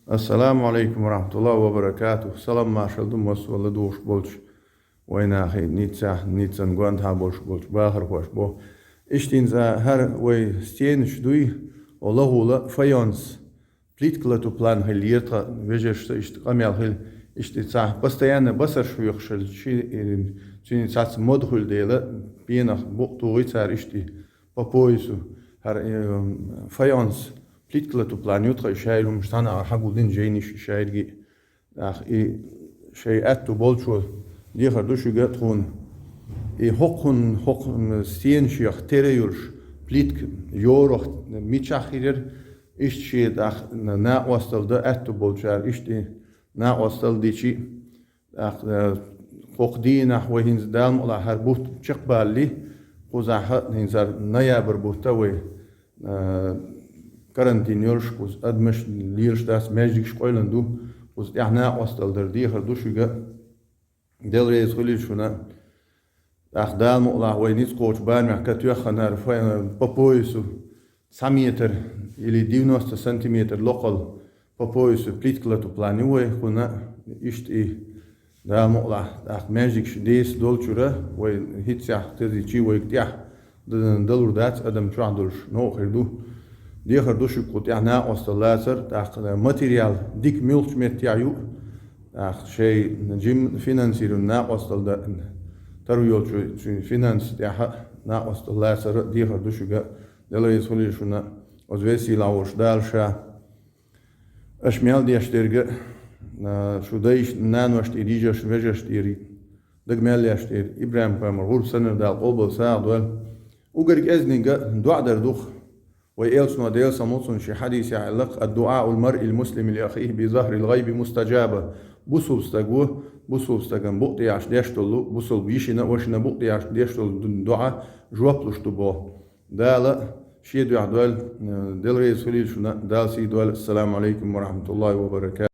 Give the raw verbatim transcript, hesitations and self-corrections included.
Ассаламу алейкум ва рахматуллахи ва баракатух. Салам маршал ду массо а ладугӀуш болчу вайнахе, ниццахь, ниццан гонахьа болуш болчу бахархош бо. Иштта хӀара вай стенаш дуй, о лагӀула файонс, плитка лату план хилла, лертха вежаршца иштта къамел хилла, иштта цхьа постоянно басарш хьоькхуш хилла, ши-, цуьнан цхьацца мода хуьлу дела, пенах букъ тухий цара иштта по поясу. ХӀара, э, файонс, плитка лату план ю тхан шайла хӀумаш цхьана хьагулдина жайнаш шайрги. ТӀаккха и шайн аьтту болчо дехар ду шуьга тхуна. И хӀокхун, хӀокхун стенашех тера йолуш плитка йорах мичахь хир яра, иштта шен тӀаккха накъосталла дан аьтту болчара иштта накъосталла дичи, тӀаккха, э, хӀокху дийнахь вай хӀинца Дала мукъалахь хӀара бутт чекхбалли, кхузахь хӀинца ноябрь бутт вай, э, карантин йолуш, кхуза адамаш лелаш дац, маьждигаш къойлан ду, кхуза тӀехь накъосталла дар дехар ду шуьга, Дела реза хуьлийла шуна. ТӀаккха Дала мукъалахь вай ницкъ кхочу барамехь катоьхханара фа-, по поясу цхьа метр или девяносто сантиметр локхал по поясу плитка лату план ю вай, кхуна иштта и Дала мукъалахь, тӀаккха маьждигаш деса долчура, вай хӀинццехь тезичи вайга тӀехь д-, далур дац, адам чохь долуш новкъа хир ду. Дехар ду шуьга кху тӀехь накъосталла лацар, тӀаккха материал дика муьлхачу меттехь ю, тӀаккха шайн жим финансирован накъосталла дан, таро йолчу цуьнан финанс тӀехь а накъосталла лацар а дехар ду шуьга, Дела реза хуьлийла шуна, оцу весийла волуш Дала ша. Аша мел деш дерг а, шу дайшна, наношна тӀера, йижаршна, вежаршна тӀера дага мел деш дерг, ИбрахӀим-пайхамар гӀурба санна Дала къобал сагӀа дойла. Угар кӀезниг а доӀа дар ду-кх. Вай элчано, Делан салам хуьлда цунна, шен хьадисехь аьлла-кх: «Ад-дуӀаул маръил муслими ли ахихи би захрил гӀайби мустаджаба». Бусулба стаг ву, бусулба стагана букъ тӀехьаш деш долу, бусулба йишина а, вашина а букъ тӀехьаш деш долу доӀа жоп луш ду боху. Дала шен дуьхьа дойла, э, Дела реза хуьлийла шуна, Дала сий дойла. Ассаламу алейкум ва рахматуллахи ва баракатух.